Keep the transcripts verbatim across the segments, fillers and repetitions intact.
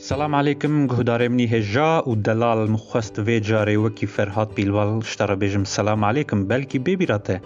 Selam aleykum, guhdarê min î hêja û delal, min xwest vê carê wekî Ferhat Pîlbal ji te re bêjim selam aleykum. Belkî bê bîra te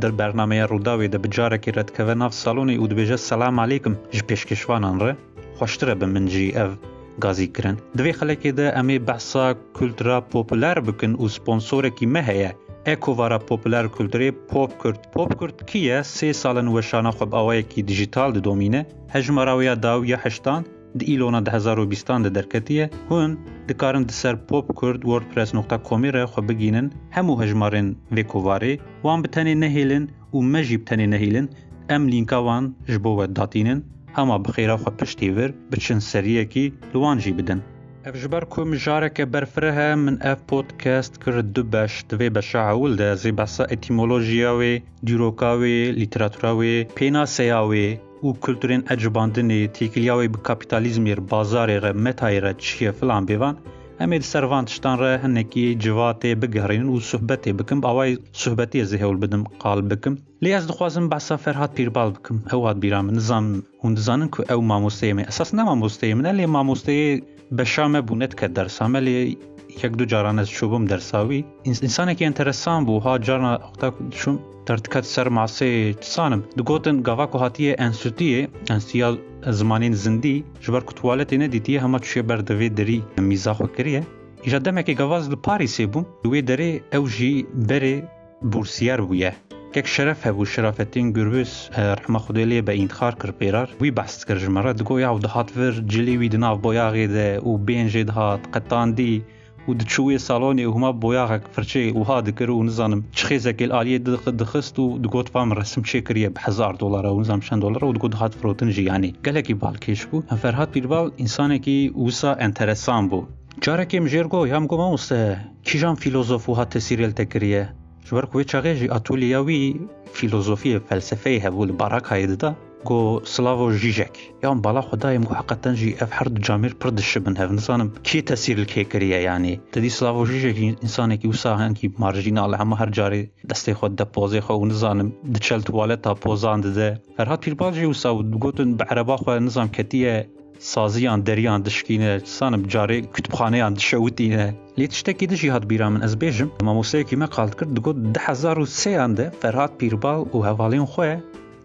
di bernameya Rûdawê de bi carekê re dikeve nav salonê û dibêje selam aleykum ji pêşkêşvanan re. Xweştir e bi min jî ev gazîkirin. Di vê xelekê de em ê behsa kultura populer bikin û sponsorekî me heye. Ekovara populer kulturê Popkurt. Popkurt kî ye? Sê sal in weşana xwe bi awayekî dijîtal didomîne. Hejmara wê ya dawî ya heştan di îlona du hezar û bîstan de derketiye. Hûn dikarin di ser popkurt wordpress nokta comê re xwe bigînin hemû hejmarên vê kovarê. Wan bi tenê nehêlin û me jî bi tenê nehêlin. Em lînka wan ji bo we datînin. Hema bi xêra xwe piştî vir biçin seriyekî li wan jî bidin. Ev ji ber ku mijareke berfireh e, min ev podcast kir du beş. Di vê beşa ewil de ez ê behsa etîmolojiya wê, dîroka wê, lîteratura wê, pênaseya wê û kulturên ecibandinê, têkiliya wê bi kapîtalîzmê re, bazarê re, metayê re çi ye filan bêvan. Em ê di ser van tiştan re hinekî civatê bigerînin û sohbetê bikin. Bi awayî sohbetî ez ê hewl bidim qal bikim. Lê ez dixwazim behsa Ferhat Pîrbal bikim. Ew hat bîra min. Nizam hûn dizanin ku ew mamosteyê me. Esas ne mamosteyê min e, lê mamosteyê beşa me bû, nedike dersa me, lê yek du caran ez çûbûm dersa wî. Îns-, însanekî enteresan bû. Ha carna wexta ku diçûm, derdiket ser masê, çi zanim. Digotin gava ku hatiye enstituyê, enstituya zimanên zindî, ji ber ku tuwaletê nedîtiye, hema çûye ber devê derî mîza xwe kiriye. Îja demekê gava ez li Parîsê bûm, li wê derê ew jî berê bûrsiyar bûye. Kek Şeref hebû, Şerafettin Gürbüz, e, rehma Xwedê lê be, întixar kir pêrar. Wî behs dikir ji me re, digot, ya, û dihat vir, cilê wî di nav boyaxê de û bên jê dihat, qetandî û diçû wê salonê û hema boyaxek firçeyê wiha dikir û nizanim çi xêzekê li aliyê dix-, dixist û digot, va min resim çêkiriye bi hezar dolara û nizanim çend dolara û digot dihat firotin jî, yanî gelekî balkêş bû. Ferhat Pîrbal însanekî wisa enteresan bû. Carekê min jê re got, ya min got, mamoste, kîjan fîlozof wiha tesîrê li te kiriye? Ji ber ku wê çaxê jî atolyeya wî fîlozofiyê, felsefeyê hebû, li Barakayê dida. Got, Slavoj Žižek. Ya min bala xwe dayê, min got, heqeten jî ev her du camêr pir dişibin hev. Nizanim kê tesîr li kê kiriye, yanî. Te dî Slavoj Žižek jî însanekî wisa hingî marjînal e, hema her carê destê xwe dide pozê xwe û nizanim diçe li tuwaleta pozan dide. Ferhat Pîrbal jî wisa bû, digotin bi ereba xwe nizam ketiye saziyan, deriyan dişkîne, zanim carê kutubxaneyan dişewitîne. Lê tiştekî din jî hat bîra min, ez bêjim, mamosteyekî me qal dikir, digot, du hezar û sêyan de Ferhat Pîrbal û hevalên xwe,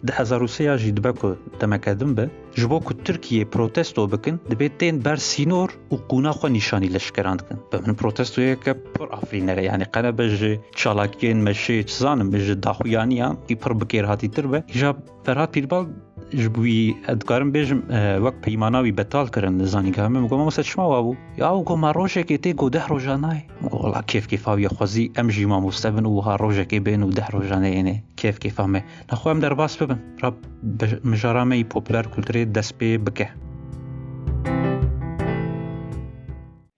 du hezar û sêya jî dibe ku demeke din be, ji bo ku Tirkiyê protesto bikin, dibê tên ber sînor û qûna xwe nîşanî leşkeran dikin. Bi min protestoyeke pir afirîner e, yanî qene be ji çalakiyên meşê, çi zanim, ji daxuyaniyan kî pir bikêrhatîtir be. Îja Ferhat Pîrbal, ji bo wî, ez dikarim bêjim, e, wek peymana wî betal kirin li zanîngeha me. Min got, mamoste, çima wa bû? Ya, û got, ma rojekê tê, got, deh rojan nayê. Min got, wela kêf kêfa wî ye, xwezî em jî mamostebin û wiha rojekê bên û deh rojan neyêne. Kêf kêfa me. Nexwe em derbas bibin. Ra be-, mijara me yî populer kulturê dest pê bike.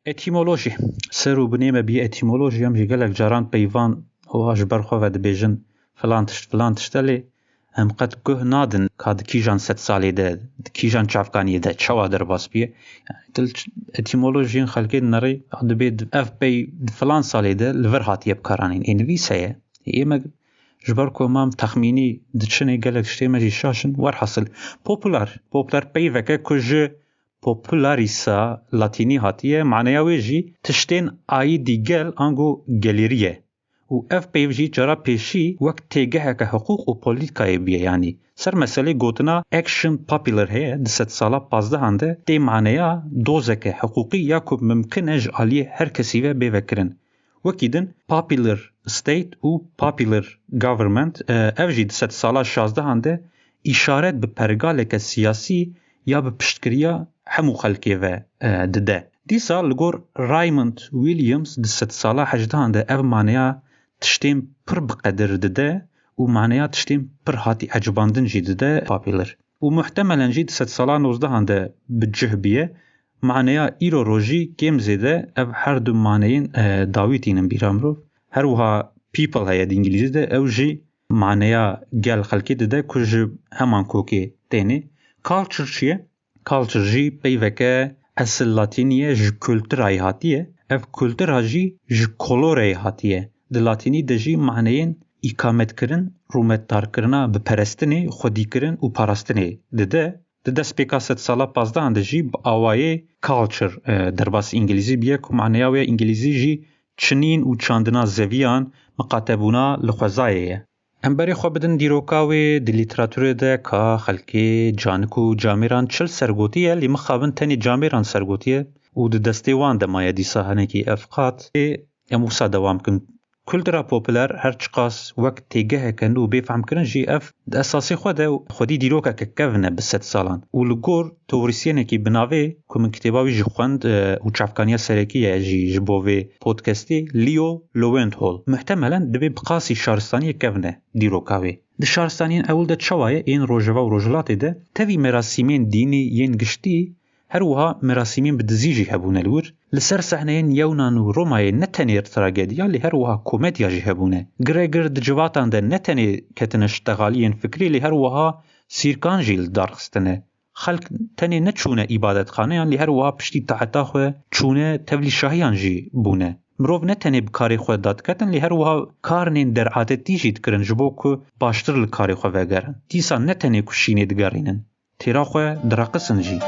Etîmolojî. Ser û binê me bîye etîmolojî, em jî gelek caran peyvan wiha ji ber xwe ve dibêjin, filan tişt, filan tişt e, lê em qet guh nadin ka di kîjan sedsalê de, di kîjan çavkaniyê de, çawa derbas bûye. Yanî til ç-, etîmolojiyên xelkê dinerê, dibê di-, ev pey di filan salê de li vir hatiye bikaranîn. Ê nivîs heye. Ê me ji ber ku mam texmînî diçinê, gelek tiştê me jî şaş in. Werhasil, popular, popular peyveke ku ji popularisa latînî hatiye, maneya wê jî tiştên aîdî gel ango gelêrî ye. Û ev peyv jî cara pêşî wek têgeheke hiqûq û polîtîkayê bûye, yanî ser meselê gotina action popular heye, di sedsala pazdehan de tê maneya dozeke hiqûqî ya ku mimkin e ji aliyê her kesî ve bê vekirin. Wekî din popular state û popular government, e, ev jî di sedsala şazdehan de îşaret bi pergaleke siyasî ya bi piştgiriya hemû xelkê ve, e, dide. Dîsa li gor Raymond Williams di sedsala hejdehan de ev maneya tiştên pir bi qedir dide û maneya tiştên pir hatî ecibandin jî dide popular. Û muhtemelen jî di sedsala nozdehan de bi cih bûye, maneya îro rojî kêm zêde ev her du maneyên, e, dawî tînin bîra mirov. Her wiha people heye di îngilîzî de, ew jî maneya gel xelkê dide ku ji heman kokê têne. Culture çi ye? Culture jî peyveke esil latînî ye, ji kulturayê hatiye. Ev kultura jî ji koloreyê hatiye. Di latînî de jî maneyên îkametkirin, rûmetdarkirina, biperestinê, xwedîkirin û parastinê dide. Di destpêka sedsala pazdehan de jî bi awayê culture, e, derbasî îngilîzî bûye, ku maneya wê îngilîzî jî çinîn û çandina zeviyan, miqatebûna li xwezayê ye. Em berê xwe bidin dîroka wê. Di lîteraturê de ka xelkê, canik û camêran çil sergotiye, lê mixabin tenê camêran sergotiye û di destê wan de maye dîsa hinekî ev qat. Ê, em wisa dewam bikin. Kultura populer her çiqas wek têgeheke nû bê fehmkirin jî, ev di esasê xwe de xwedî dîrokeke kevn e bi sed salan û li gor teorîsyenekî bi navê ku min kitêba wî jî xwend, e, û çavkaniya serekî ye jî ji bo vê podcastê, Leo Lowenthal, muhtemelen divê bi qasî şaristaniyê kevn e dîroka wê. Di şaristaniyên ewil de çawa ye? Ên Rojava û Rojhilatê de tevî merasîmên dînî yên giştî, her wiha merasîmên bi dizî jî hebûne li wir. Li ser sehneyên Yewnan û Romayê ne tenê tragediya, lê her wiha komedya jî hebûne. Giregir di civatan de ne tenê ketine ştexaliyên fikrî, lê her wiha sîrkan jî li dar xistine. Xelk tenê neçûne îbadetxaneyan, lê her wiha piştî taeta xwe çûne tevlî şahiyan jî bûne. Mirov ne tenê bi karê xwe dadiketin, lê her wiha karnên deradetî jî dikirin, ji bo ku baştir li karê xwe vegerin. Dîsa ne tenê ku şînê digerînin, têra xwe direqisin jî.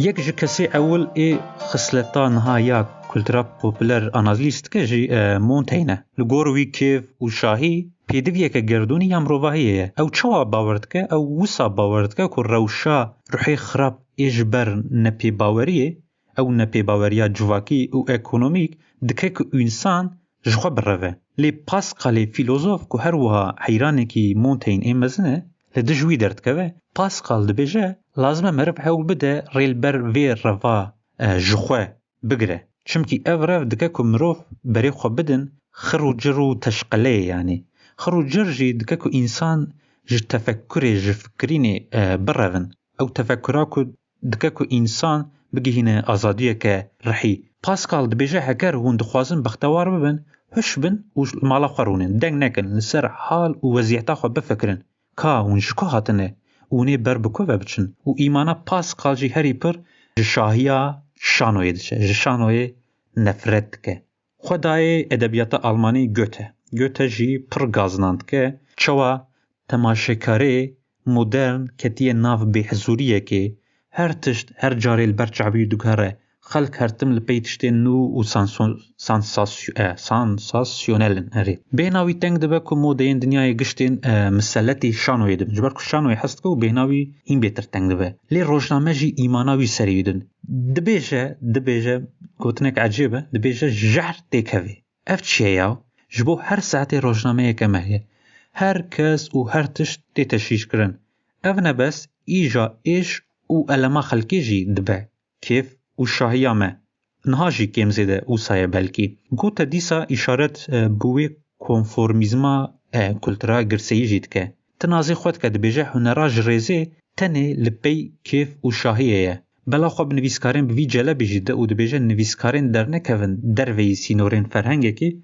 Yek ji kesê ewil ê xisleta niha ya kultura populer analîz dike jî, e, Montaigne e. Li gor wî kêf û şahî pêdiviyeke gerdûnî ya mirovahiyê ye. Ew çawa bawer dike? Ew wisa bawer dike ku rewşa ruhê xirab ê ji ber nepêbaweriyê, ew nepêbaweriya civakî û ekonomîk, dike ku însan ji xwe bireve. Lê Pascalê fîlozof, ku her wiha heyranekî Montaigne ê mezin e, li dij wî derdikeve. Pascal dibêje, lazim e meriv hewl bide rê li ber vê reva, e, ji xwe bigire. Çimkî ev rev dike ku mirov berê xwe bidin xir û cir û teşqeleyê, yanî xir û cir jî dike ku însan ji tefekurê, ji fikirînê, e, birevin. Ew tefekura ku dike ku însan bigihîne azadiyeke rihî. Pascal dibêje, heger hûn dixwazin bextewar bibin, hiş bin û li mala xwe rûnin, deng nekin, li ser hal û weziyeta xwe bifikirin. Ka hûn ji ku hatine û hûn ê ber bi ku ve biçin? Û îmana Pascal jî herî pir ji şahiya şanoyê diçe, ji şanoyê nefret dike. Xwedayê edebiyata almanî Goethe. Goethe jî pir gazinan dike çawa temaşekarê modern ketiye nav bêhizûriyekê, her tişt her carê li ber çavî digere, xelk her tim li pey tiştên nû û sanso-, sansasyo-, e, sansasyonel in. Erê. Bêhna wî teng dibe ku modeyên dinyayê giştên, e, miseletî şanoyê dibin. Ji ber ku şanoyê hez dike û bêhna wî hîn bêtir teng dibe. Lê rojname jî îmana wî serê wî din. Dibêje, dibêje, gotinek ecêb e, dibêje, jehr têkevê. Ev çi ye ya? Ji bo her saetê rojnameyeke me heye. Her kes û her tişt tê teşhîşkirin. Ev ne bes, îja êş û elema xelkê jî dibe kêf û şahiya me. Niha jî kêm zêde wisa ye belkî. Goethe dîsa îşaret, e, bi wê konformîzma, e, kultura girseyî jî dike. Tinazê xwe dike, dibêje, hunera ji rêzê tenê li pey kêf û şahiyê ye. Bela xwe bi nivîskarên bi vî celebê jî dide û dibêje, nivîskarên dernekevin derveyî sînorên ferhengekê,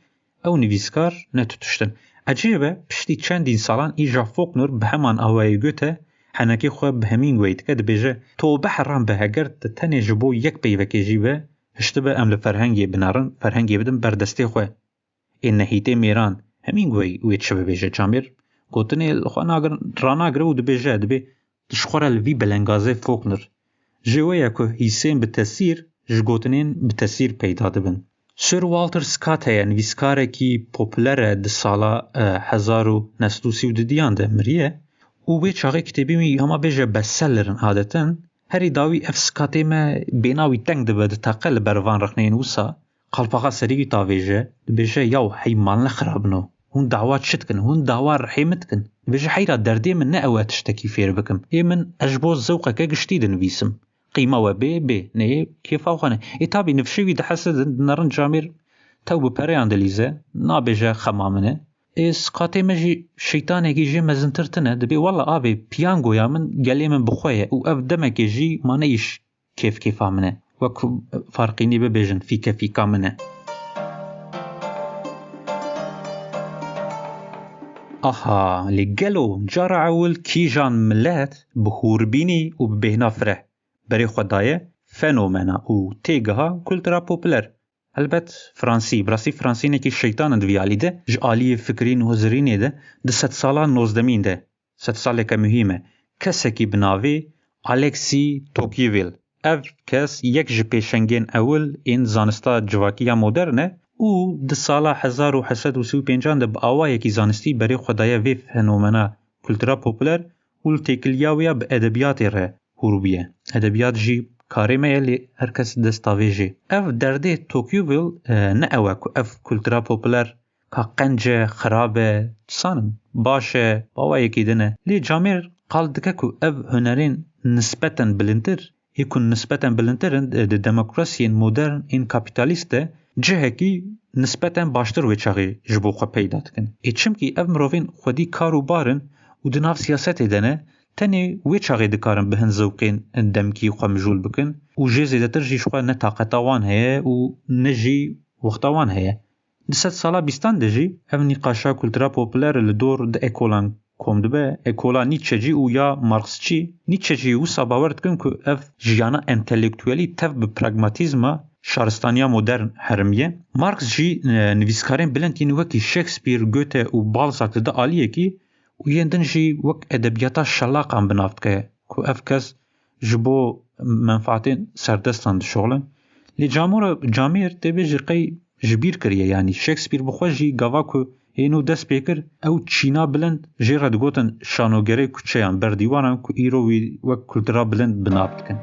ew nivîskar netutiştin. Ecêb e, piştî çendîn salan îja Faulkner bi heman awayê Goethe henekê xwe bi Hemingway dike, dibêje, tobe heram be, heger tu tenê ji bo yek peyvekê jî be, hiştibe em li ferhengê binerin, ferhengê bidin ber destê xwe. Ê nehîtê mêran, Hemingway wê çi bibêje? Camêr gotinê li xwe nagir-, ranagire û dibêje, dibê tu ji xwe re li vî belengazê Faulkner. Ji wê ye ku hîsên bi tesîr ji gotinên bi tesîr peyda dibin. Sir Walter Scott heye, nivîskarekî populer e, di sala, e, hezar û neh sed û sî û dudiyan de miriye û wê çaxê kitêbên wî hema bêje bestseller in adetin. Herî dawî ev Scottê me bêhna wî teng dibe, diteqe li ber van rexneyên wisa. Qalpaxa serî wî tavêje, dibêje, yaw hey mal nexirabino. Hûn dawa çi dikin? Hûn dawa rihê min dikin. Dibêje, heyra derdê min ne ew e tiştekî fêr bikim. Ê min ez ji bo zewqeke giştî dinivîsim. Qîma we bê, bê. Neyê kêfa xwe ne. Ê tabî nifşê wî dihese din, dinerin camêr tew bi pereyan dilîze. Nabêje xema min e. Ê Scottê me jî şeytanekî jê mezintir tine. Dibê, wela avê piyangoya min gelê min bi xwe ye û ev demekê jî ma ne îş kêf kêfa min e. Wek farqînî bibêjin, fîke fîka min e. Aha, lê gelo cara ewil kîjan milet bi hûrbînî û bi bêhna fireh berê xwe daye fenomena û têgeha kultura populer? Helbet Fransî, bi rastî Fransînekî şeytan in di vî alî de, ji aliyê fikrîn û hizirînê de, di sedsala nozdemîn de, sedsaleke muhîm e. kesekî bi navê Alexis Tocqueville. Ev kes yek ji pêşengên ewil ên zanista civakî ya modern e û di sala hezar û heşt sed û sî û pêncan de bi awayekî zanistî berê xwe daye vê fenomena kultura populer û li têkiliya wê ya bi edebiyatê re hûr bûye. Edebiyat jî karê me ye, lê her kes desta vê jê. Ev derdê Tocqueville, e, ne ew e ku ev kultura populer ka qenc e, xirab e, sanim, baş e, bi awayekî din e. Lê camêr qal dike ku ev hunerên nisbeten bilindtir, ê ku nisbeten bilindtir in, di demokrasiyên modern ên kapîtalîst de cihekî nisbeten baştir wê çaxê ji bo xwe peyda dikin. Ê çimkî ev mirovên xwedî kar û bar in û di nav siyasetê de ne, tenê wê çaxê dikarin bi hin zewqên demkî xwe mijûl bikin û jê zêdetir jî ji xwe ne taqeta wan heye û ne jî wexta wan heye. Di sedsala bîstan de jî ev nîqaşa kultura populer li dor di ekolan kom dibe, ekola Nietzschecî û ya Marxçî. Nietzschecî wisa bawer dikin ku ev jiyana entelektuelî tev bi pragmatîzma şaristaniya modern herimiye. Marx jî, e, nivîskarên bilind yên wekî Shakespeare, Goethe û Balzac dide aliyekî û yên din jî wek edebiyata şelaqan bi nav dike ku ev kes ji bo menfaetên serdestan dişoxilin. Lê camora, camêr tê bêjî qey ji bîr kiriye, yanî Shakespeare bi xwe jî gava ku hê nû dest pê kir, ew çîna bilind jê re digotin şanogerê kuçeyan ber dîwaran ku îro wî wek kultura bilind bi nav dikin.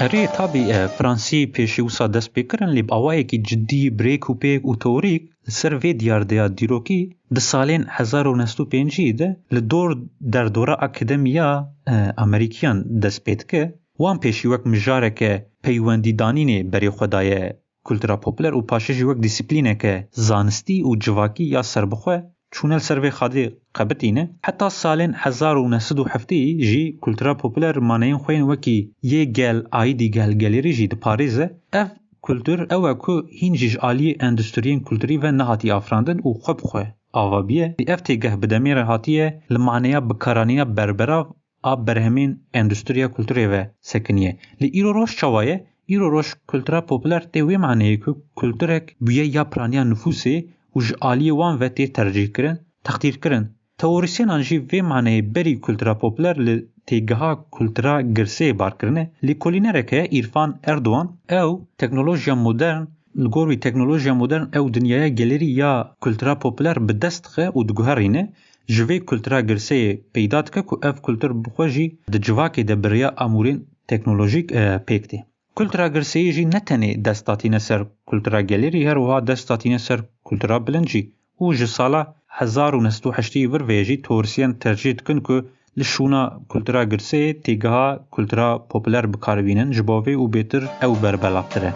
Erê, tabî, e, Fransî pêşî wisa dest pê kirin, lê bi awayekî cidî, bi rêk û pêk û teorîk li ser vê diyardeya dîrokî di salên hezar û neh sed û pêncî de li dor derdora akademiya, e, Amerîkiyan dest pê dike. Wan pêşî wek mijareke peywendîdanînê berê xwe daye kultura populer û paşê jî wek dîsîplîneke zanistî û civakî ya serbixwe çûne li ser vê xadê qebitîne. Heta salên hezar û neh sed û heftê jî kultura populer maneyên xwe yên wekî yê gel, aîdî gel, gelêrî jî diparêze. Ev kultur ew e ku hîn jî ji aliyê endustriyên kulturî ve nehatî afirandin û xwe bi xwe ava bûye. Ev têgeh bi demê re hatiye li maneya bikaranîna berberav a berhemên endustriya kulturê ve sekiniye. Lê îro roj çawa ye? Îro roj kultura populer tê wê maneyê ku kulturek bûye ya piraniya nifûsê û ji aliyê wan ve tê tercîhkirin, teqdîrkirin. Teorîsyenan jî vê maneyê berî kultura populer li têgeha kultura girseyê bar kirine. Lêkolînerek heye Îrfan Erdogan, ew teknolojiya modern, li gor wî teknolojiya modern ew dinyaya gelêrî ya kultura populer bi dest dixe û diguherîne. Ji vê kultura girseyê peyda dike ku ev kultur bi xwe jî di civakê de bi rêya amûrên teknolojîk, e, pêk tê. Kultura girseyê jî ne tenê dest datîne ser kultura gelêrî, her wiha dest datîne ser kultura bilind jî û ji sala hezar û neh sed û heştê û vir ve jî teorîsyen tercîh dikin ku li şûna kultura girseyê têgeha kultura populer bi kar bînin, ji bo vê û bêtir ew berbelavtir e.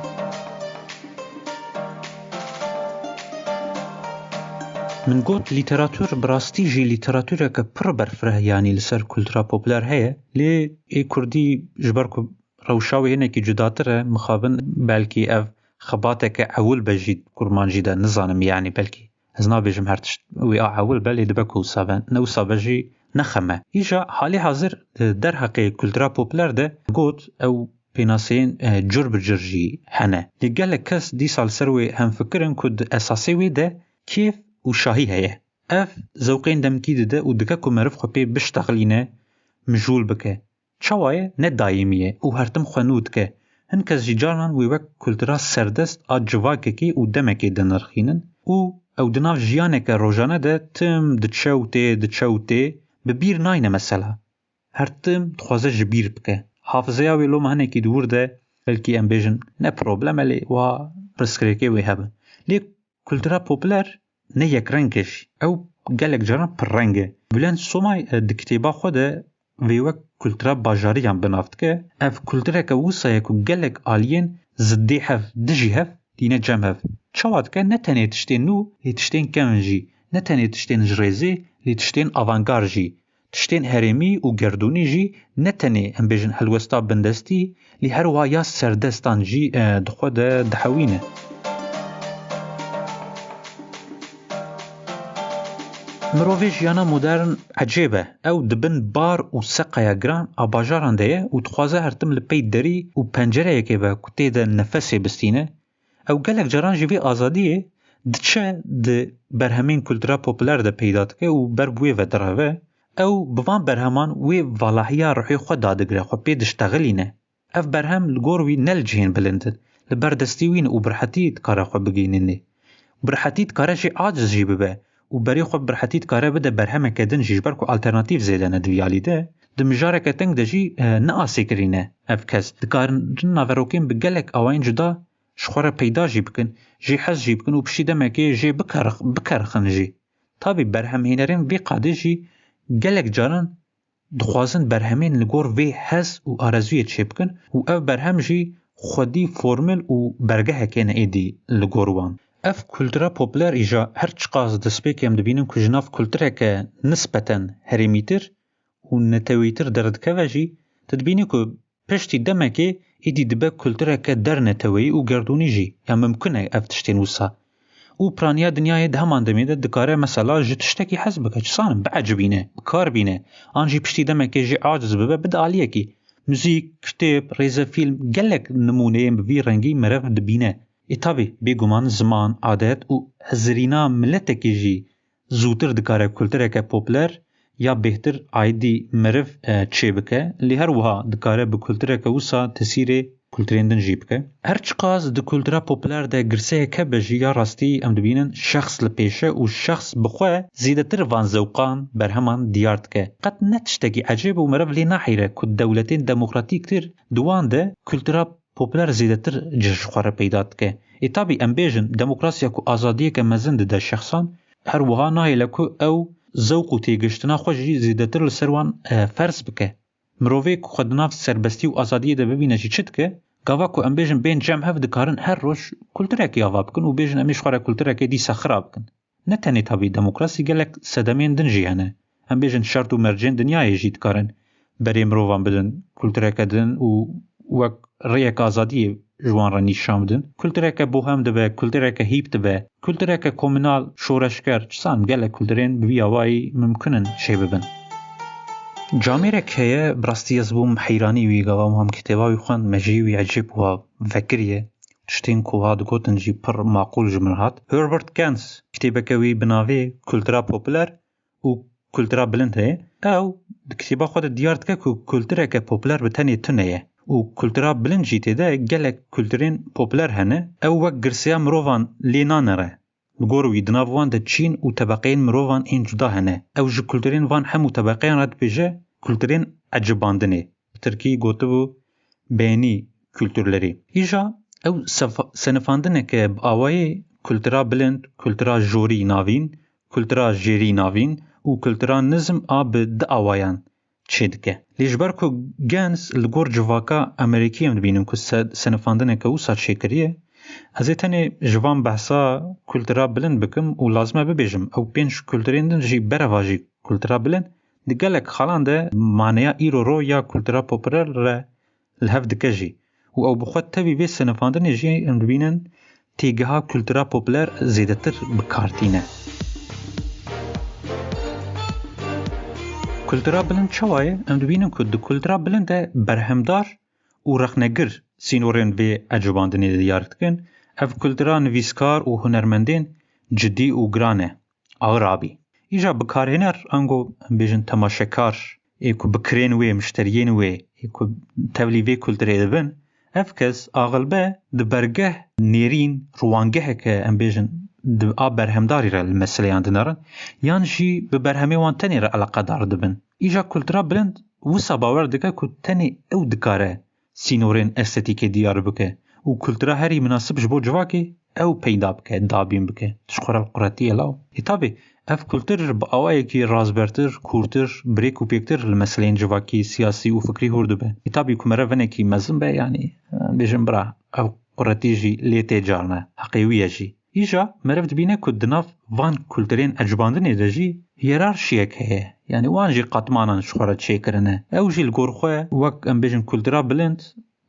Min got, lîteratûr bi rastî jî lîteratûreke pir berfireh, yanî li ser kultura populer heye, lê ê kurdî ji ber ku rewşa wê hinekî cudatir e, mixabin belkî ev xebateke ewil be jî kurmancî de, nizanim, yanî belkî ez nabêjim her tişt wê a ewil be, lê dibe ku wisa be, ne wisa be jî ne xem e. Îja halê hazir, e, derheqê kultura populer de got ew pênaseyên, e, cur bi cur jî hene. Lê gelek kes dîsa li ser wê hemfikir in ku di esasê wê de kêf û şahî heye. Ev zewqên demkî dide û dike ku meriv xwe pê biştexilîne, mijûl bike. Çawa ye? Ne dayîmî ye û her tim xwe nû dike. Hin kes jî carnan wê wek kultura serdest a civakekê û demekê dinirxînin û ew di nav jiyaneke rojane de tim diçe û tê, diçe û tê, bi bîr nayne mesela. Her tim dixwaze ji bîr bike. Hafizeya wê loma hinekî di wir de, belkî em bêjin ne problem e, lê wiha pirsgirêkê wê hebe. Lê kultura populer ne yekreng e jî. Ew gelek caran pirreng e. Bülent Somay, e, di kitêba xwe de vê wek kultura bajariyan bi nav dike. Ev kultureke wisa ye ku gelek aliyên ziddê hev, dijî hev, tîne cem hev. Çawa dike? Ne tenê tiştên nû, lê tiştên kevn jî. Ne tenê tiştên ji rêzê, lê tiştên avantgard jî. Tiştên herêmî û gerdûnî jî ne tenê, em bêjin, helwesta bindestî, lê her wiha ya serdestan jî, e, di xwe de dihewîne. Mirovê jiyana modern ecêb e. Ew di bin bar û seqaya giran a bajaran de ye û dixwaze her tim li pey derî û pencereyekê be ku tê de nefesê bistîne. Ew gelek caran jî vê azadiyê diçe di berhemên kultura populer de peyda dike û ber bi wê ve direve. Ew bi van berheman wê valahiya ruhê xwe dadigire, xwe pê diştexilîne. Ev berhem li gor wî ne li cihên bilind in, li ber destê wî ne û bi rehetî dikare xwe bigihînînê. Bi rehetî dikare jê aciz jî bibe û berê xwe bi rehetî dikare bide berhemeke din jî, ji ber ku alternatîf zêde ne di vî alî de. Di mijareke teng de jî, e, ne asê kirî ne ev kes. Dikarin naverokên bi gelek awayên cuda ji xwe re peyda jî bikin, jê hez jî bikin û piştî demekê jê bikerix-, bikerixin jî. Tabî berhemhênerên vê qadê jî gelek caran dixwazin berhemên li gor vê hez û arezûyê çêbikin û ev berhem jî xwedî formil û bergeheke ne êdî li gor wan. Ev kultura populer îja her çiqas destpêkê em dibînin ku ji nav kultureke nisbeten herêmîtir û neteweyîtir derdikeve jî, tu dibînî ku piştî demekê êdî dibe kultureke derneteweyî û gerdûnî jî. Ya mimkun e ev tiştên wisa. Û piraniya dinyayê di heman demê de dikare mesela ji tiştekî hez bike, çi zanim, biecibîne, bi kar bîne, an jî piştî demekê jê aciz bibe, bide aliyekî. Muzîk, kitêb, rêzefîlm, gelek nimûneyên bi vî rengî meriv dibîne. Ê tabî, bêguman ziman, adet û hizirîna miletekî jî zûtir dikare kultureke popler ya bêhtir aîdî meriv, e, çêbike, lê her wiha dikare bi kultureke wisa tesîrê kulturên din jî bike. Her çiqas di kultura popler de girseyek hebe jî, ya rastî em dibînin şexs li pêş e û şexs bi xwe zêdetir van zewqan, berheman diyar dike. Qet ne tiştekî ecêb û meriv lê naheyre ku dewletên demokratîktir di wan de kultura populer zêdetir cih ji xwe re peyda dike. Ê tabî em bêjin, demokrasiya ku azadiyeke mezin dide şexsan, her wiha nahêle ku ew zewq û têgihiştina xwe jî zêdetir li ser wan, e, ferz bike. Mirovê ku xwe di nav serbestî û azadiyê de bibîne jî çi dike? Gava ku em bêjin bên cem hev dikarin her roj kulturekê ava bikin û bêjin em ê ji xwe re kulturekê dîsa xira bikin. Ne tenê tabî demokrasî, gelek sedemên din jî hene. Em bêjin şert û mercên dinyayê jî dikarin berê mirovan bidin kultureke din û wek rêyek azadiyê ji wan re nîşan bidin. Kultureke bohem dibe, kultureke hîp dibe, kultureke komunal, şoreşger, çi zanim, gelek kulturên bi vî awayî mimkun in çêbibin. Camêrek heye, bi rastî ez bûm heyranî wî, gava wiha min kitêba wî xwend, me jî wî ecêb wiha vekiriye. Tiştên ku wiha digotin jî pir maqûl ji min re hat. Herbert Gans kitêbeke wî bi navê Kultura Populer û Kultura Bilind heye. Ew di kitêba xwe de diyar dike ku kultureke populer bi tenê tune ye û kultura bilind jî tê de gelek kulturên populer hene. Ew wek girseya mirovan lê nanere. Li gor wî di nav wan de çîn û tebeqeyên mirovan ên cuda hene. Ew ji kulturên van hemû tebeqeyan re dibêje kulturên ecibandinê. Bi tirkî gotibû beynî kulturlerî. Îja ew sefa-, senifandineke bi awayê kultura bilind, kultura jorî navîn, kultura jêrî navîn û kultura nizm a bi di awayan çêdike. Lê ji ber ku Gans li gor civaka Amerîkî em dibînin ku se-, senifandineke wisa çêkiriye, ez ê tenê ji van behsa kultura bilind bikim û lazim e bibêjim, ew pênc kulturên din jî berevajî kultura bilind di gelek xalan de maneya îro ro ya kultura populer re li hev dike jî û ew bi xwe tevî vê senifandinê jî em dibînin têgeha kultura populer zêdetir bi kar tîne. Kultura bilind çawa ye? Em dibînin ku di kultura bilind de berhemdar û rexnegir sînorên vê ecibandinê diyar dikin. Ev kultura nivîskar û hunermendên cidî û giran e. Aɣir abî. Îja bikarhêner, ango em bêjin temaşekar, ê ku bikirên wê, mişteriyên wê, ê ku tevlî vê kulturê dibin, ev kes axilbe di bergeh nêrîn, rûwangeheke, em bêjin, di a berhemdarî re li meseleyan dinerin, yan jî bi berhemê wan tenê re eleqedar dibin. Îja kultura bilind wisa bawer dike ku tenê ew dikare sînorên estetîkê diyar bike û kultura herî minasib ji bo civakê ew peyda bike, dabîn bike. Ji xwe re quretî ye law. Ê tabî, ev kultur bi awayekî razbertir, kûrtir, bi rêk û pêktir li meseleyên civakî, siyasî û fikrî hûr dibe. Ê tabî ku meriv hinekî mezin be, yanî, bêjin bira, ev quretî jî lê tê carna. Heqê wî ye jî. Îja meriv dibîne ku di nav van kulturên ecibandinê de jî hiyerarşiyek heye. Yanî wan jî qatmanan ji xwe re çêkirine. Ew jî li gor xwe wek, em bêjin, kultura bilind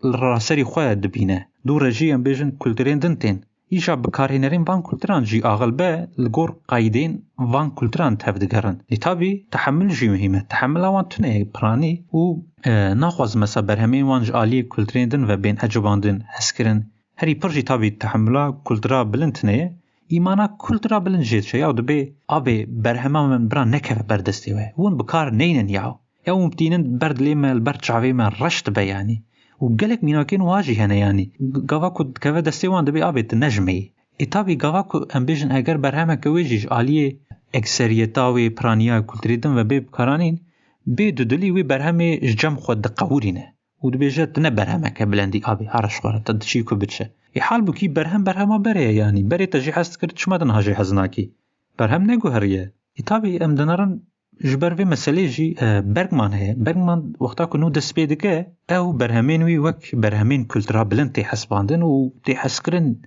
li raserî xwe dibîne. Dû re jî, em bêjin, kulturên din tên. Îja bikarhênerên van kulturan jî axilbe li gor qaydên van kulturan tevdigerin. Lê tabî tehemil jî muhîm e. Tehemila wan tune ye, piranî û, e, naxwazin mesela berhemên wan ji aliyê kulturên din ve bên ecibandin, hezkirin. Herî pir jî tabî tehemula kultura bilind tune ye. Îmana kultura bilind jê diçe ya û dibê abê berhema min bira nekeve ber destê we. Hûn bi kar neynin ya. Ya hûn bitînin ber dilê me, li ber çavê me reş dibe yanî. Û gelek mînakên wiha jî hene yanî. Gava ku dikeve destê wan dibê abê tu nejimeyî. Ê tabî gava ku em bêjin eger berhemeke wê jî ji aliyê ekseriyeta wê piraniya kulturê din ve bê bikaranîn, bê dudilî wê berhemê ji cem xwe diqewirîne. Û dibêje tu ne berhemeke bilendî abê, here ji xwe re, te diçî ku biçe. Ê halbûkî berhem berhema berê ye yanî. Berê te jê hez dikir, çima di niha jê hez nakî? Berhem neguheriye. Ê tabî em dinerin ji ber vê meselê jî, e, Bergman heye. Bergman wexta ku nû dest pê dike, ew berhemên wî wek berhemên kultura bilind tê hesbandin û tê hezkirin.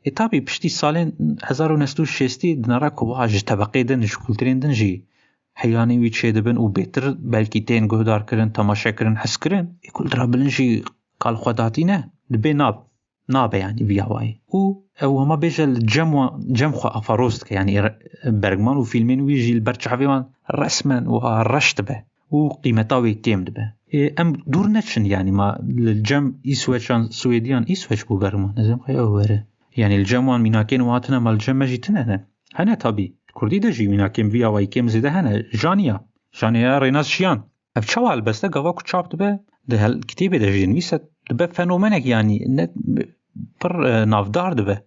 Ê tabî piştî salên hezar û neh sed û şêstî dinere ku wiha ji tebeqê din, ji kulturên din jî heyanî wî çêdibin û bêtir belkî tên guhdarkirin, temaşekirin, hezkirin. Ê kultura bilind jî kal xwe datîne, dibê nab-, nabe yanî vî awayî. Û ew hema bêje li cem wan, cem xwe afaroz dike. Yanî re-, Bergman û fîlmên wî jî li ber çavê wan resmen wiha reş dibe û qîmeta wê kêm dibe. Ê, em dûr neçin yanî ma li cem Îsweçan, Swêdiyan, Îsweç bû Bergman. Nizim xwe ew were. Yanî li cem wan mînakên wiha tine ma li cem me jî tine ne. Hene tabî. Kurdî de jî mînakên vî awayî kêm zêde hene. Janiya. Janiya Rênas Jiyan. Ev çawa helbest e? Gava ku çap dibe, di hel-, kitêbê de jî dinivîse, dibe fenomenek, yanî ne pir, e, navdar dibe.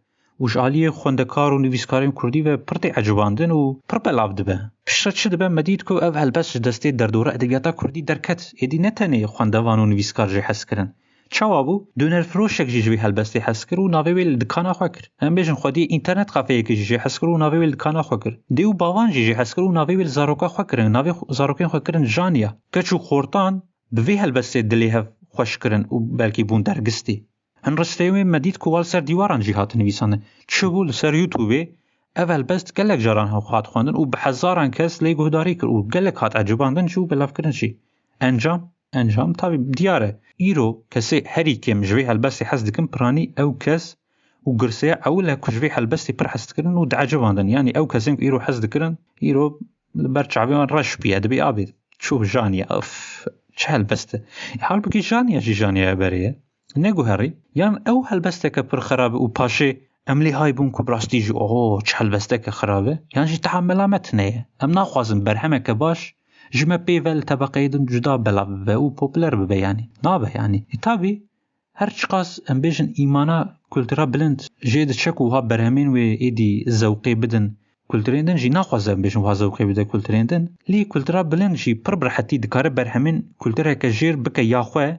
Û ji aliyê xwendekar û nivîskarên kurdî ve pir tê ecibandin û pir belav dibe. Piştre çi dibe? Me dît ku ev helbest ji destê derdora edebiyata kurdî derket. Êdî ne tenê xwendevan û nivîskar jê hez kirin. Çawa bû? Donerfiroşek jî ji vê helbestê hez kir û navê wê li dikana xwe kir. Em bêjin xwediyê înternet kafeyekê jî jê hez kir û navê wê li dikana xwe kir. Dê û bavan jî jê hez kir û navê wê li zaroka xwe kirin, navê xwe, zarokên xwe kirin Janiya. Keç û xortan bi vê helbestê dilê hev xweş kirin û belkî bûn dergistî. Hin risteyên wê me dît ku wa li ser dîwaran jî hatin nivîsandin. Çi bû li ser YouTubeê? Ev helbest gelek caran hat xwendin û bi hezaran kes lê guhdarî kir û gelek hat ecibandin jî û belavkirin jî. Encam? Encam tabî diyar e. Îro kesê herî kêm ji vê helbestê hez dikin, piranî ew kes û girseya ewil e ku ji vê helbestê pir hez dikirin û diecibandin. Yanî ew kesên ku îro hez dikirin, îro li ber çavê wan reş bûye, dibê abê çû Janiya. Of, çi helbest e. Halbûkî Janiya jî Janiyaya berê ye. Neguherî, yan ew helbesteke pir xerab e û paşê em lê hay bûn ku bi rastî jî, oho, çi helbesteke xerab e, yan jî tehamela me tune ye. Em naxwazin berhemeke baş ji me pê ve li tebeqeyê din cuda belav bibe û popûler bibe, yanî. Nabe, yanî. Ê, tabî, her çiqas em bêjin îmana kultura bilind jê diçe ku wiha berhemên wê êdî zewqê bidin kulturên din jî, naxwaze em bêjin wiha zewqê bide kulturên din. Lê kultura bilind jî pir bi rehetî dikare berhemên kultureke jêr bike ya xwe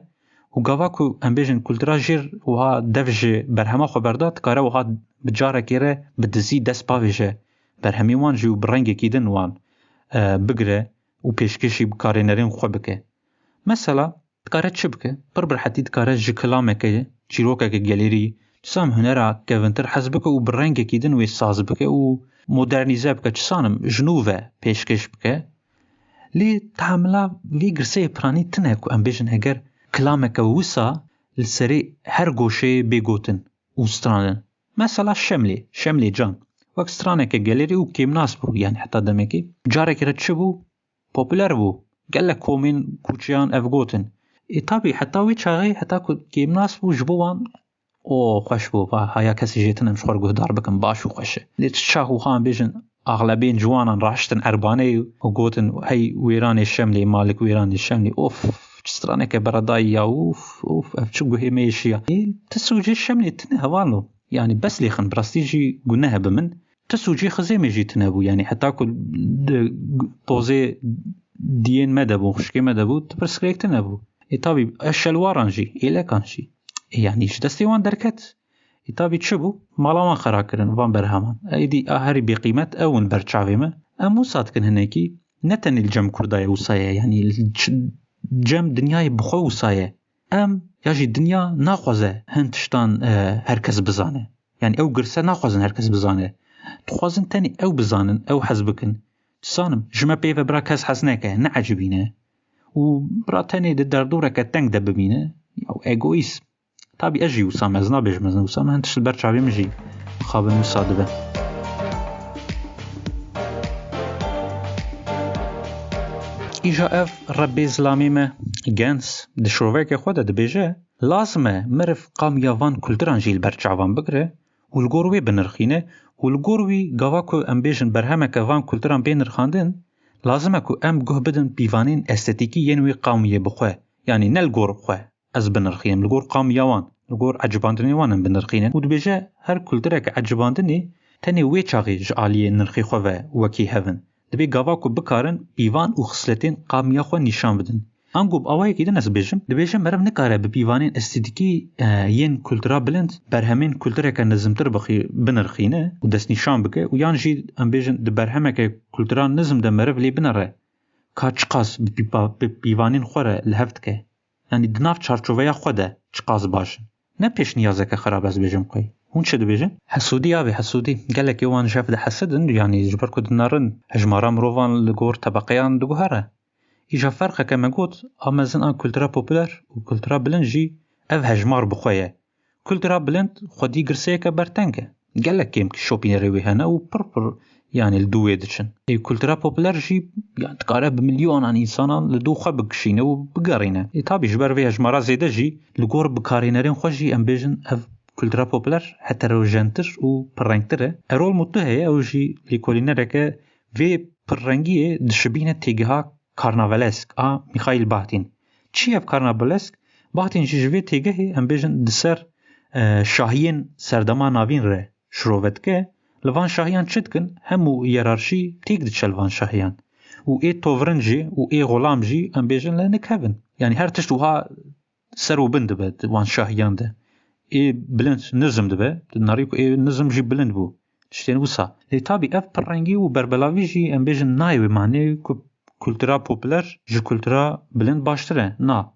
û gava ku em bêjin kultura jêr wiha dev ji berhema xwe berda, dikare wiha bi carekê re bi dizî dest bavêje berhemên wan jî û bi rengekî din wan, e, bigire û pêşkêşî bikarênerên xwe bike. Mesela, dikare çi bike? Pir bi rehetî dikare ji kilameke, çîrokeke gelêrî, çi zanim hunera kevintir hez bike û bi rengekî din wê saz bike û modernîze bike, çi zanim ji nû ve pêşkêş bike. Lê tehamila vê girseyê piranî tune ku em bêjin eger kilameke wisa li serê her goşeyê bê gotin û strandin. Mesela Şemlê, Şemlê Can, wek straneke gelêrî û kêmnas bû, yanî heta demekê. Carekê re çi bû? Popûler bû. Gelek komên kûçeyan ev gotin. Ê, tabî, heta wê çaxê, heta ku kêmnas bû, ji bo wan, o, xweş bû, va, haya kesî jê tune em ji xwe re guhdar bikin, baş û xweş e. Lê çi çax wiha em bêjin, axlebên ciwanan raştin erbaneyê û gotin, hey wêranê Şemlê, malik wêranê Şemlê, of, çi straneke beredayî ya, uf, uf, ev çi guhê me yê şiya. Ê, ti sûcê Şemlê tune, hevalno. Yanî bes lêxin, bi rastî jî guneh e bi min. Ti sûcê xizêmê jî tune bû. Yanî heta ku di tozê diyên me de bû, xwişkê me de bû, ti pirsgirêk tune bû. Ê tabî, e şelwaran jî, êlekan jî. Ê, yanî ji destê wan derket. Ê tabî çi bû? Mala wan xera kirin, van berheman. Êdî a herî bêqîmet ew in ber çavê me. Em wisa dikin hinekî, ne tenê li cem Kurda ye wisa ye, yanî li ç-, cem dinyayê bi xwe wisa ye. Em ya jî dinya naxwaze hin tiştan, e, her kes bizane. Yanî ew girse naxwazin her kes bizane. Dixwazin tenê ew bizanin, ew hez bikin. Dizanim, ji me pê ve bira kes hez neke, neecibîne. Û bira tenê di derdoreke teng de bimîne. Ya egoîst. Tabî ez jî wisa me, ez nabêjim ez ne wisa me, hin tişt li ber çavê min jî xabin wisa dibe. Îja ev Rebbê zilamê me Gens di şiroveke xwe de dibêje, lazim e meriv qamiya van kulturan jî li ber çavan bigire û li gor wê binirxîne Û li gor wî gava ku em bêjin berhemeke van kulturan bê nirxandin, lazim e ku em guh bidin pîvanên estetîkî yên wî qawmiyê bi xwe, yanî ne li gor xwe ez binirxînim, li gor qawmiya wan, li gor ecibandinê wan em binirxînin. Û dibêje her kultureke ecibandinê tenê wê çaxê ji aliyê nirxê xwe ve wekî hev in. Dibê gava ku bikarin pîvan û xisletên qawmiya xwe nîşan bidin. Ango bi awayekî din ez bêjim, dibêje meriv nikare bi pîvanên estetîkî, e, yên kultura bilind berhemên kultureke nizimtir bixî-, binirxîne û destnîşan bike û yan jî em bêjin di berhemeke kultura nizm de meriv lê binere ka çiqas bi pîpa-, bi pîvanên xwe re li hev dike. Yanî di nav çarçoveya xwe de çiqas baş in. Ne pêşniyazeke xerab ez bêjim qey. Hûn çi dibêjin? Hesûdî avê, hesûdî. Gelekê wan ji hev dihesidin, yanî ji ber ku dinarin hejmara mirovan li gor tebeqeyan diguhere. Îja ferqeke me got, a mezin a kultura populer û kultura bilind jî ev hejmar bi xwe ye. Kultura bilind xwedî girseyeke berteng e. Gelek kêmkî şopînerê wê hene û pir pir, yanî li dû wê diçin. Ê kultura populer jî, yanî dikare bi milyonan însanan li dû xwe bikişîne û bigerîne. Ê tabî ji ber vê hejmara zêde jî li gor bikarînerên xwe jî em bêjin ev kultura populer heterojentir û pirrengtir e. Erol Mutlu heye, ew jî lêkolînereke vê pirrengiyê dişibîne têgiha karnavalesk a Mikhail Bahtin. Çi ye ev karnavalesk? Bahtin jî ji vê têgehê, em bêjin, di ser, e, şahiyên serdema navîn re şirove dike. Li van şahiyan çi dikin? Hemû yerarşî têk diçe li van şahiyan. Û ê tovrin jî û ê xulam jî, em bêjin, li nik hev in. Yanî her tişt wiha ser û bin dibe di wan şahiyan de. Ê bilind nizm dibe, tu dinarî ku ê nizm jî bilind bû. Tiştên wisa. Lê tabî ev pirrengî û berbelavî jî, em bêjin, nayê wê manê ku kultura populer ji kultura bilind baştir e. Na.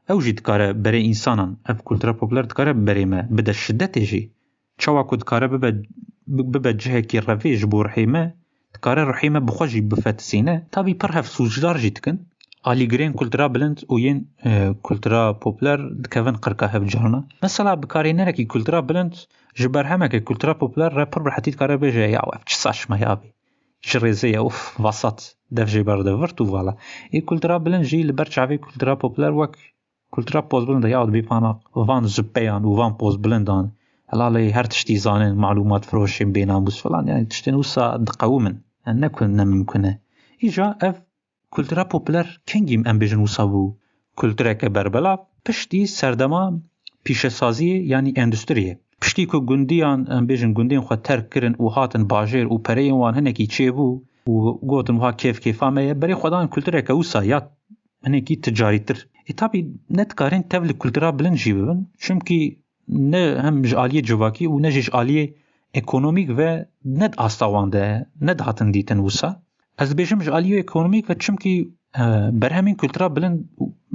Ew jî dikare berê însanan, ev kultura populer dikare berê me bide şidetê jî. Çawa ku dikare bibe, bi-, bibe cihekî revê ji bo rihê me, dikare rihê me bi xwe jî bifetisîne. Tabî pir hev sûcdar jî dikin. Alîgirên kultura bilind û yên, e, kultura populer dikevin qirka hev carna. Mesela bikarînerekî kultura bilind ji berhemeke kultura populer re pir bi rehetî dikare bêje, "Ya ev çi saçma ya bî. Ji rêzê ye, uf, vasat, dev jê berde virt û vala." Ê kultura bilind jî li ber çavê kultura populer wek kultura pozbilind e, ya dibê pana van zuppeyan û van pozbilindan. Helalê her tiştî zanin, malûmat firoşên bênamûs falan, yani tiştên wisa diqewimin. Yani ne ku ne mimkun e. Îja ev kultura populer kengî em bêjin wisa bû kultureke berbelav, piştî serdema pîşesaziyê, yanî endustriyê. Piştî ku gundiyan, em bêjin gundên xwe terk kirin û hatin bajêr û pereyên wan hinekî çêbû û gotin, "Wiha kêf kêfa me ye", berê xwe dan kultureke wisa ya hinekî ticarîtir. Ê, tabî ne dikarin tev li kultura bilind jî bibin, çimkî ne hem ji aliyê civakî û ne jî ji aliyê ekonomîk ve ne di asta wan de, ne dihatin dîtin wisa. Ez dibêjim ji aliyê ekonomîk ve, çimkî, e, berhemên kultura bilind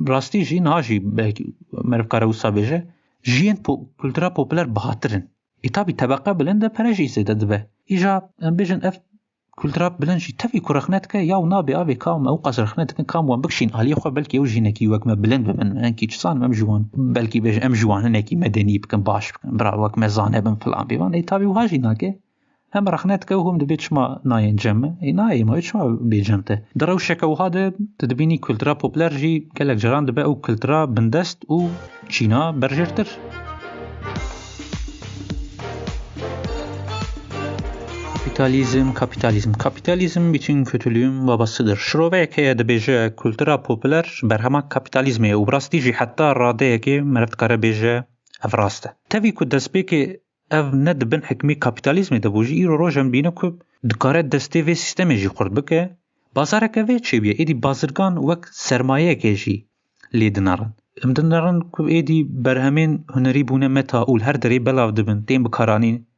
rastî jî niha jî belkî meriv kare wisa bêje, ji yên po-, kultura populer bihatir in. Ê, tabî tebeqe bilind e, pere jî zêde dibe. Îja em bêjin ev kultura bilind jî tevî ku rexne dike, ya û nabê avê ka me ew qas rexne dikin, ka em wan bikişîn aliyê xwe, belkî ew jî hinekî wek me bilind bibin, hinkî çi zanim, em ji wan, belkî bêje, em ji wan hinekî medenî bikin, baş bikin, bira wek me zane bin filan bêvan. Ê, tabî wiha jî nake. Hem rexne dike û hûm dibê çima nayên cem me? Ê, nayê me, çima bê cem te? Di rewşeke wiha de tu dibînî kultura populer jî gelek caran dibe ew kultura bindest û çîna berjêrtir. Kapitalizm, kapitalizm, kapitalizm bütün kötülüğün babasıdır. Şiroveyek heye dibêje kultura populer berhema kapitalizmê ye û bi rastî jî heta radeyekê meriv dikare bêje ev rast e. Tevî ku destpêkê ev ne di bin hikmî kapitalizmê de bû jî, îro roj em dibîne ku dikare destê vê sîstemê jî xurt bike. Bazareke vê çêbûye, êdî bazirgan wek sermayeyeke jî lê dinerin. Em dinerin ku êdî berhemên hunerî bûne meta û li her derê belav dibin, tên bikaranîn.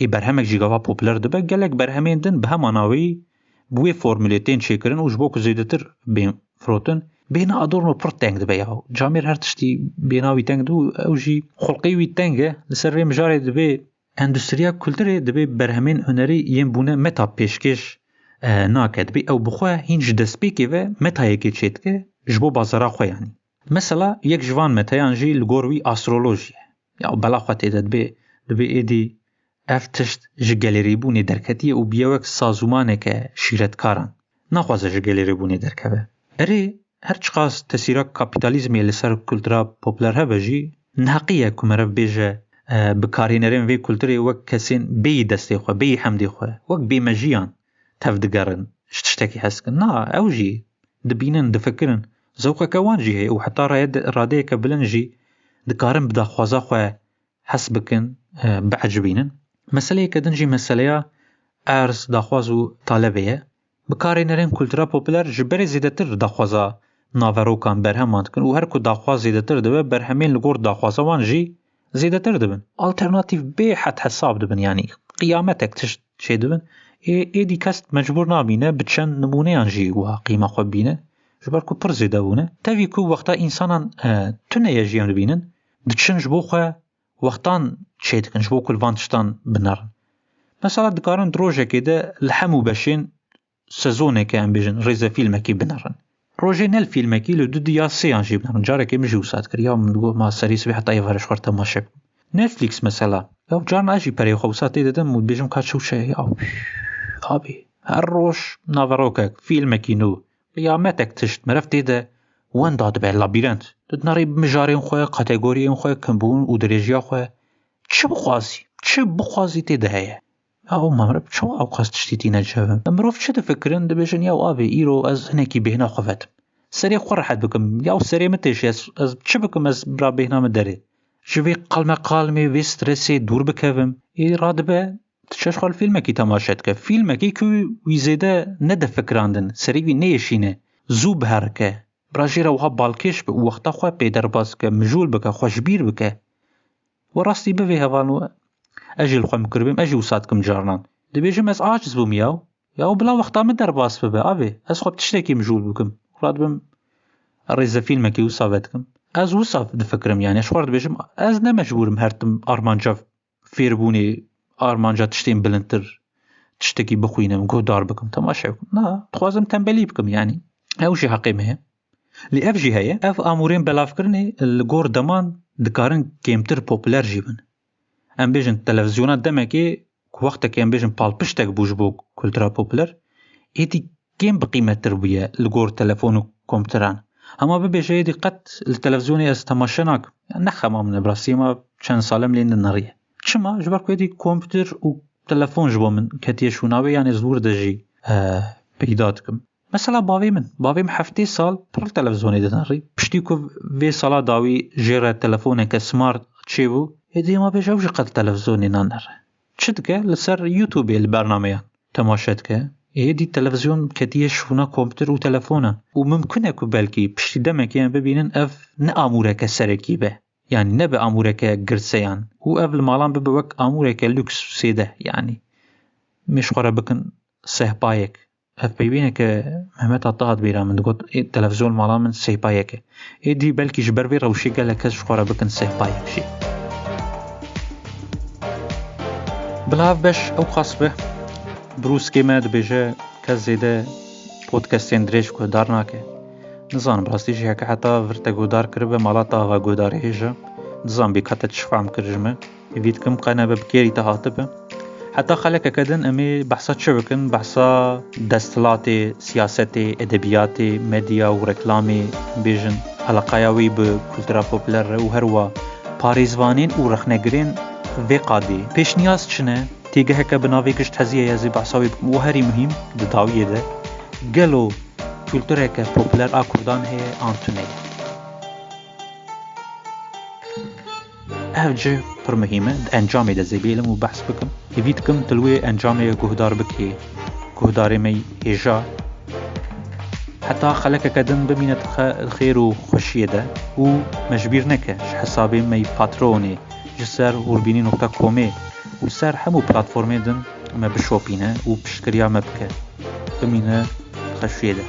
Ê berhemek jî gava populer dibe, gelek berhemên din bi heman awayî bi wê formulê tên çêkirin û ji bo ku zêdetir bên firotin, bêhna Adorno pir teng dibe ya. Camêr her tiştî bêhna wî teng dibe û ew jî xulqê wî teng e. Li ser vê mijarê dibê endustriya kulturê dibê berhemên hunerî yên bûne meta pêşkêş, e, nake. Dibê ew bi xwe hîn ji destpêkê ve metayekê çêdike ji bo bazara xwe yanî. Mesela yek ji van meteyan jî li gor wî astrolojî ye. Ya bela xwe tê de dibê, dibê êdî ev tişt ji gelêrîbûnê derketiye û bûye wek sazûmaneke şîretkaran. Naxwaze ji gelêrîbûnê derkeve. Erê, her çiqas tesîra kapîtalîzmê li ser kultura populer hebe jî, neheqî ye ku meriv bêje, e, bikarhênerên vê kulturê wek kesên bêyî destê xwe, bêyî hemdê xwe, wek bêmejiyan tev digerin, ji tiştekî hez dikin. Na, ew jî dibînin, difikirin, zewqeke wan jî heye û heta raye-, radeyeke bilind jî dikarin bi daxwaza xwe hes bikin, e, biecibînin. Meseleyeke din jî meseleya erz, daxwaz û talebê ye. Bikarhênerên kultura populer ji berê zêdetir daxwaza naverokan, berheman dikin û her ku daxwaz zêdetir dibe, berhemên li gor daxwaza wan jî zêdetir dibin. Alternatîf bê hed hesab dibin, yanî qiyametek tişt çêdibin. Ê, êdî kes mecbûr nabîne bi çend nimûneyan jî wiha qîma xwe bîne, ji ber ku pir zêde bûne. Tevî ku wexta însanan, e, tune ye jî em dibînin, diçin ji bo xwe wextan çêdikin, ji bo ku li van tiştan binerin. Mesela dikarin di rojekê de li hemû beşên sezoneke, em bêjin, rêzefîlmekî binerin. Rojê ne li fîlmekî, li du di ya sêyan jî binerin. Carekê min jî wisa dikir. Ya min digot, ma serê sibê heta êvarê ji xwe re temaşe bikim. Netflix mesela. Ya carna ez jî pereyê xwe wisa tê didim û dibêjim ka çi û çi ye. Ya, abî, her roj naverokek, fîlmekî nû, qiyametek tişt, meriv tê de wenda dibe, labîrent. Tu dinerî bi mijarên xwe, kategoriyên xwe, kimbûn û dirêjiya xwe. Çi bixwazî, çi bixwazî tê de heye. Ya, o memre, çawa ew qas tiştî tîne cevim? Mirov çi difikirin, dibêjin, ya abê, îro ez hinekî bêhna xwe vedim. Serê xwe rehet bikim. Ya serê min têşe, ez, ez çi bikim, ez bira bêhna min derê. Ji vê qalmeqalmê, vê stresê dûr bikevim. Ê radibe, diçe ji xwe li fîlmekî temaşe dike. Fîlmekî ku wî zêde nede fikirandin, serê wî neyêşîne, zû biherike. Bira jê re wiha balkêş be û wexta xwe pê derbas bike, mijûl bike, xwe ji bîr bike. We rastî bivê hevalno, ez jî li xwe mikirbêm, ez jî wisa dikim carnan. Dibêjim ez aciz bûm yaw. Yaw bila wexta min derbas bibe, avê, ez xwe bi tiştekî mijûl bikim. Radibim rêzefîlmekî wisa vedikim. Ez wisa difikirim, yani, ji xwe re dibêjim, ez ne mecbûr im her tim armanca fêrbûnê, armanca tiştên bilindtir, tiştekî bixwînim, guhdar bikim, temaşe bikim. Na, dixwazim tembelî bikim, yani. Ew jî heqê min e. Lê ev jî heye, ev amûrên belavkirinê li gor deman dikarin kêmtir populer jî bin. Em bêjin, televizyona demekê ku wextekê em bêjin palpiştek bû ji bo kultura populer, êdî kêm bi qîmettir bûye li gor telefon û kompiteran. Hema bibêje êdî qet li televizyonê ez temaşe nakim. Ya ne xema min e, bi rastî hema çend sal e min lê dineriye. Çima? Ji ber ku êdî kompîter û telefon ji bo min ketiye şûna wê, yanê ez wir de jî, e, peyda dikim. Mesela bavê min, bavê min heftê sal pir li televizyonê dinerî. Piştî ku vê sala dawî jê re telefoneke smart çêbû, êdî hema bêje ew jî qet li televizyonê nanere. Çi dike? Li ser YouTubeê li bernameyan temaşe dike. Êdî televizyon ketiye şûna kompîter û telefonan. Û mimkun e ku belkî piştî demekê em bibînin ev ne amûreke serekî be. Yanî nebe amûreke girseyan. Û ev li malan bibe wek amûreke lûks û sêde. Yanî, em ê ji xwe re bikin sehpayek. Ev peywîneke Mehmet Ata hat bîra min, digot, ê, televizyon li malan min sehpayek e. Êdî belkî ji ber vê rewşê gelek kes ji xwe re bikin sehpayek jî. Bila ev beş ew qas be, brûskê me dibêje, kes zêde podcastên dirêj guhdar nake. Nizanim, bi rastî jî heke heta vir te guhdar kiribe, mala te ava guhdarê hêja. Nizanim bîka te çi fehm kir ji me. Hêvî dikim qe nebe bi kêrî te hatibe. Heta xelekeke din em ê behsa çi bikin? Behsa desthilatê, siyasetê, edebiyatê, medya û reklamê, bêjin, eleqeya wî bi kultura populer re û herwa parêzvanên û rexnegirên vê qadê. Pêşniyaz çi ne? Têgeheke bi navê Gişt Heziyê ye, ez ê behsa wê bikim û herî muhîm di dawiyê de, gelo kultureke populer a Kurdan heye an tune ye? Ev cih pir muhîm e, di encamê de zêbêlim û behs bikim. Hêvî dikim tu li wê encamê guhdar bikî, guhdarê me hêja. Heta xelekeke din bimîne di xe-, xêr û xweşiyê de û me ji bîr neke, ji hesabê me yî Patreonê, ji ser hûrbînî nokta comê û ser hemû platformê din me bişopîne û piştgiriya me bike. Bimîne xweşiyê de.